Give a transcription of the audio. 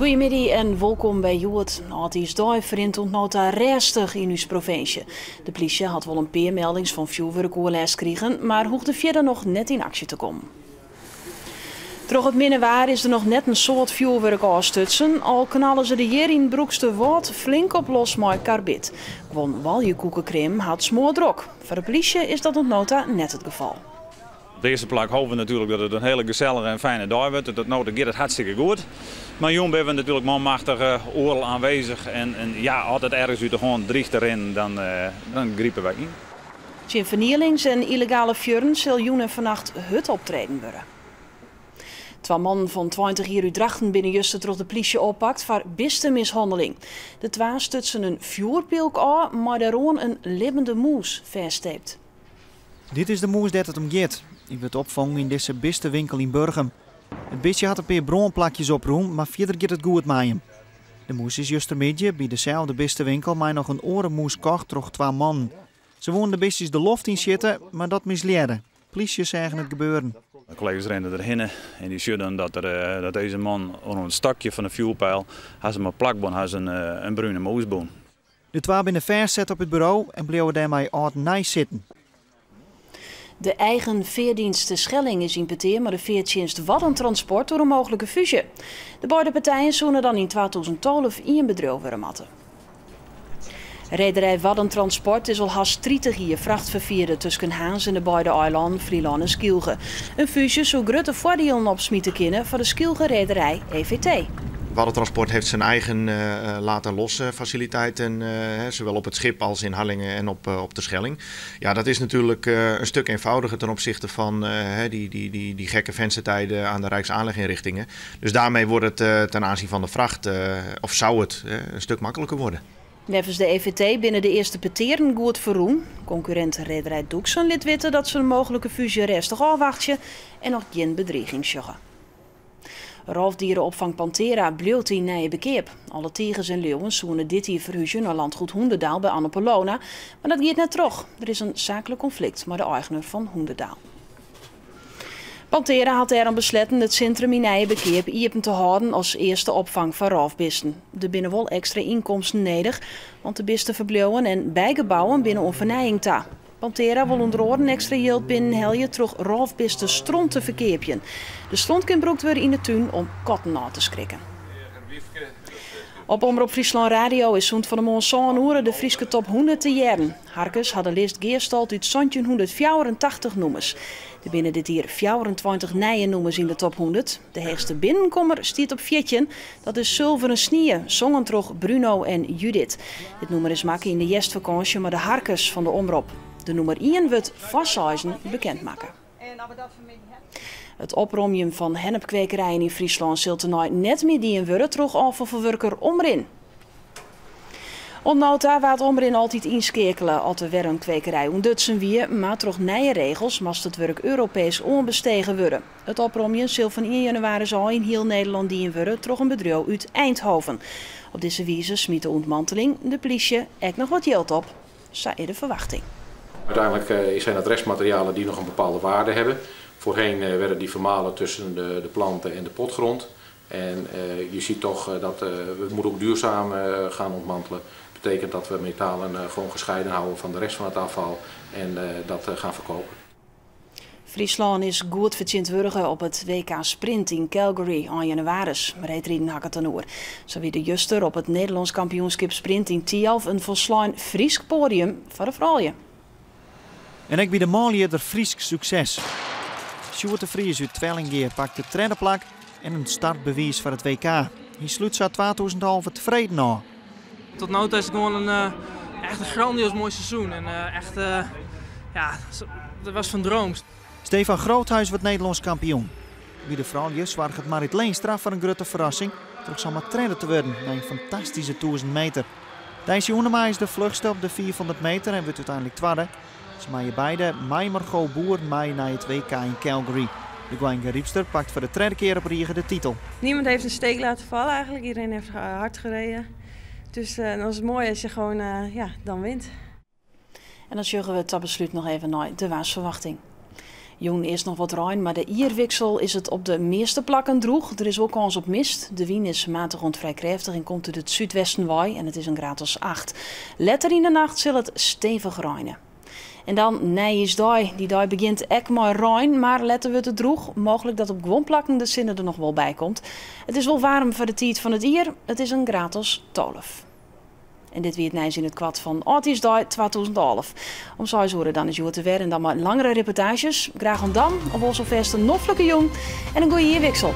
Goeiemiddei en wolkom by Hjoed. Aldjiersdei ferrint oant no ta rêstich yn ús provinsje. De plysje hat wol in pear meldings fan fjoerwurkoerlêst krigen, mar hoegde fierder noch net yn aksje te kommen. Troch it minne waar is der noch net in soad fjoerwurk ôfstutsen, al knalle se der hjir yn Broeksterwâld flink op los mei karbid. Guon baljekoekekreammen ha it smoardrok. Foar de plysje is dat oant no ta net it gefal. Op it earste plak hoopje we natuerlik dat it in hiele gesellige en fijne dei wurdt. Tot no ta giet it hartstikke goed. Mar jûn binne we natuerlik manmachtich oeral aanwezich en ja, as it ergens út de hân driicht te rinnen, dan gripe wy yn. Tsjin fernielings en yllegale fjurren sil jûn en fannacht hurd optreden wurde. Twa mannen fan 20 jier út Drachten binne juster troch de plysje oppakt foar bistemishanneling. De twa stutsen in fjoerpylk ôf mei dêroan in libbende mûs fêsttaped. Dit is de mûs dêr't it om giet. Hy wurdt opfongen yn dizze bistewinkel yn Burgum. It bistje hat in pear brânplakjes oprûn, mar fierder giet it goed mei him. De mûs is justermiddei by deselde bistewinkel mei noch in oare mûs kocht troch twa mannen. Se woenen de bistjes de loft yn sjitte, mar dat mislearre. Plysjes seagen it gebeuren. De kollega's rinne derhinne en dy sjogge dan dat, er, dat dizze man oan it stokje fan de fjoerpijl ha se mei plakbân ha se in brune mûs bûn. De twa binne fêstset op it buro en bliuwe dêrmei âld nij sitten. De eigen feardienst Terschelling is yn petear mei de feartsjinst Waddentransport oer in mooglike fúzje. De beide partijen soene dan yn 2012 ien bedriuw wurde moatte. Rederij Waddentransport is al hast 30 jier frachtferfierder tusken Harns en de beide eilannen Flylân en Skylge. In fúzje soe grutte foardielen opsmite kinne foar de Skylger rederij EVT. Waddentransport heeft zijn eigen laad- en losfaciliteiten, zowel op het schip als in Harlingen en op de Schelling. Ja, dat is natuurlijk een stuk eenvoudiger ten opzichte van die gekke venstertijden aan de Rijksaanleginrichtingen. Dus daarmee wordt het ten aanzien van de vracht, of zou het een stuk makkelijker worden. Neffens de EVT binne de earste petearen goed ferrûn. Konkurrint Rederij Doeksen lit witte dat se in mooglike fúzje rêstich ôfwachtsje en noch gjin bedriging sjogge. Rôfdierenopfang Pantera bliuwt yn Nijeberkeap. Alle tigers en liuwen soene dit jier ferhúzje nei Landgoed Hoenderdaal by Anne Polona, mar dat giet net troch. Der is in saaklik konflikt mei de eigener fan Hoenderdaal. Pantera hat dêrom besletten it sintrum yn Nijeberkeap iepen te hâlden as earste opfang foar rôfbisten. Der binne wol ekstra ynkomsten nedich, want de bisteferbliuwen en bygebouwen binne oan fernijing ta. Pantera wol ûnder oaren ekstra jild binnenhelje troch rôfbisten stront te ferkeapjen. De stront kin brûkt wurde yn de tún om katten ôf te skrikken. Op Omrop Fryslân Radio is sûnt fan 'e moarn sân oere de Fryske Top 100 te hearren. Harkers ha de list gearstald út 1784 nûmers. Der binne dit jier 24 nije nûmers yn de Top 100. De heechste binnenkommer stiet op 14. Dat is Sulveren Snie, songen troch Bruno en Judith. Dit nûmer is makke yn de hjerstfakânsje mei de harkers fan de Omrop. De nûmer 1 wurdt foar seizen bekend makke. It opromjen fan hennepkwekerijen yn Fryslân sil tenei net mear dien wurde troch ôffalferwurker Omrin. Oant no ta waard Omrin altyd ynskeakele as der wer in kwekerij ûntdutsen wie, mar troch nije regels moast it wurk Europeesk oanbestege wurde. It opromjen sil fan 1 jannewaris ôf yn hiel Nederlân dien wurde troch in bedriuw út Eindhoven. Op dizze wize smyt de ûntmanteling de plysje ek noch wat jild op, sa is de ferwachting. Uiteindelijk zijn dat restmaterialen die nog een bepaalde waarde hebben. Voorheen werden die vermalen tussen de planten en de potgrond. En je ziet toch dat we moeten ook duurzaam gaan ontmantelen. Dat betekent dat we metalen gewoon gescheiden houden van de rest van het afval en dat gaan verkopen. Fryslân is goed fertsjintwurdige op it WK Sprint yn Calgary ein jannewaris. Reedriden ha ik it dan oer. Sa wie der juster op it Nederlânsk kampioenskip Sprint yn Thialf in folslein Frysk poadium foar de froulju. En ek by de manlju der Frysk sukses. Sjoerd de Vries út Twellingea pakt it tredde plak en in startbewiis foar it WK. Hy slút sa 2011 tefreden ôf. Tot no ta is it gewoan in echt in grandioos moai seizoen. En echt, ja, dat was fan droom. Stefan Groothuis wurdt Nederlânsk kampioen. By de froulju soarget Marit Leenstra foar in grutte ferrassing troch samar tredde te wurden nei in fantastyske 1000 meter. Thijs Oenema is de fluchste op de 500 meter en wurdt úteinlik twadde. Se meie beide mei Margot Boer mei nei it WK yn Calgary. De Goaiïngarypster pakt foar de tredde kear op rige de titel. Niemand heeft een steek laten vallen eigenlijk. Iedereen heeft hard gereden. Dus dan is het mooi als je gewoon ja, dan wint. En dan sjogge we ta beslút noch even nei de waarsferwachting. Jûn earst noch wat rein, mar de jierwiksel is it op de measte plakken drûch. Der is wol kâns op mist. De wyn is matich oant frij krêftich en komt út it súdwesten wei en it is in graad as 8. Letter yn de nacht sil it stevich reine. En dan Nijjiersdei. Dy dei begjint ek mei rein, mar letter wurdt it drûch. Mooglik dat op guon plakken de sinne der noch wol by komt. It is wol waarm foar de tiid fan it jier. It is in graad as 12. En dit wie it nijs yn it koart fan âldjiersdei 2011. Om 6 oere dan is Hjoed der wer en dan mei langere reportaazjes. Graach oant dan, of oars alfêst in noflike jûn en in goede jierwiksel.